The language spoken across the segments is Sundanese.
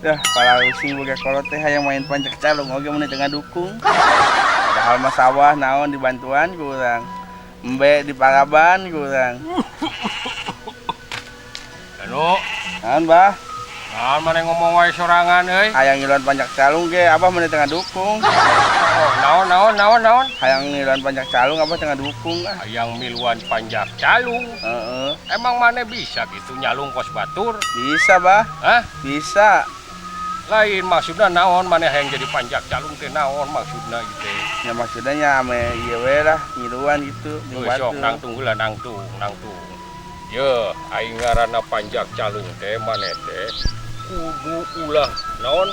Dah, para using boga kolot teh hayang main panjak calung oge mun teu ngadukung. Padahal mah sawah naon dibantuan ku urang. Embe diparaban ku urang. Anu, Naon, Bah? Naon maneh ngomong wae sorangan euy? Hayang ngiluan panjak calung ge Abah mun teu ngadukung. Oh, naon naon naon naon? Hayang ngiluan panjak calung, Abah teu ngadukung ah. Hayang miluan panjak calung. Heeh. Emang maneh bisa gitu nyalung kos batur? Bisa, Bah. Hah? Bisa. Lain, maksudna naon maneh hayang jadi panjak calung teh, naon maksudna gitu? Ya maksudnya nya ame ieu we lah, ngiluan gitu jeung Heuh, sok batur. Nangtung heula, nangtung, nangtung. Ye, aing ngaranna panjak calung teh maneh teh kudu ulah naon,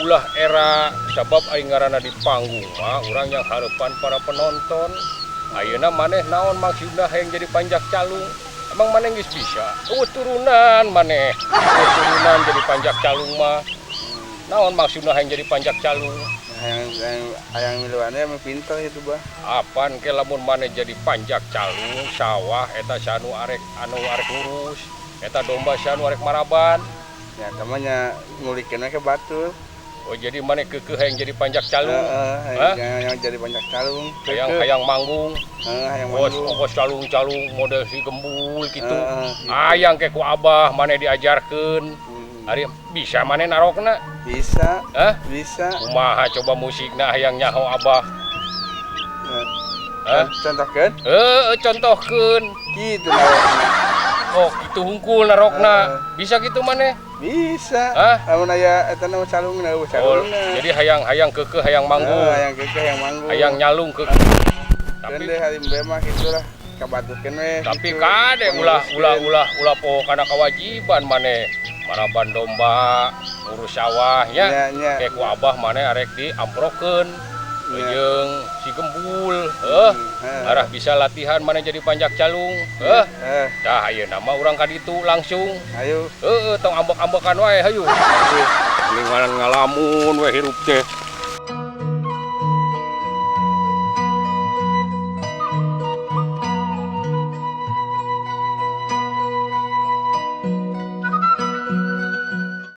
ulah era, sabab aing ngaranna di panggung mah urang yang harapan para penonton. Ayeuna maneh naon maksudna hayang jadi panjak calung? Emang maneh geus bisa? Euweuh turunan maneh. Euweuh turunan jadi panjak calung mah. Naon maksudna hayang jadi panjak calung? Hayang hayang hayang miluannya ame pinter gitu, Bah. Apan ke lamun maneh jadi panjak calung, sawah eta sanu arek anu arek ngurus, eta domba sanu arek maraban? Ya namanya ngulikeun we ke batur. Oh, jadi maneh keukeuh hayang jadi panjak calung? Heeh, Hah? hayang hayang jadi panjak calung. Hayang Keukeuh. Hayang manggung. Heeh, hayang Kos manggung. Ongkos calung-calung model si Gembul gitu. Heeh, gitu. Hayang ke ku Abah maneh diajarkeun. Ari bisa maneh narokna? Bisa. Hah? Bisa. Kumaha coba musikna, hayang nyaho Abah. Hah? Contohkeun? Heeh, contohkeun. Kitu narokna. Oh, kitu hungkul narokna. Heeh. Bisa gitu maneh? Bisa. Hah? Lamun aya eta nama calungna, euweuh Oh, calungna. Jadi hayang-hayang keukeuh hayang manggung. Heeh, hayang keukeuh hayang manggung. Hayang nyalung keukeuh. Tapi Tapi deh hari embe mah gitulah. Kabaturkeun we tapi gitu. Kade ulah ulah Panguruskeun. Ulah ulah poho kana kewajiban maneh. Maraban domba, ngurus sawah nya. Nya, nya. Kayak ku Abah maneh arek diamprokeun. Nya. Jeung si Gembul, heuh. Heeh. Arah bisa latihan maneh jadi panjak calung, heuh. Heeh. Dah, ayeuna mah urang ka ditu langsung. Ayo. Heeh, tong ambek-ambekan wae, hayu. Mendingan ngalamun we hirup teh.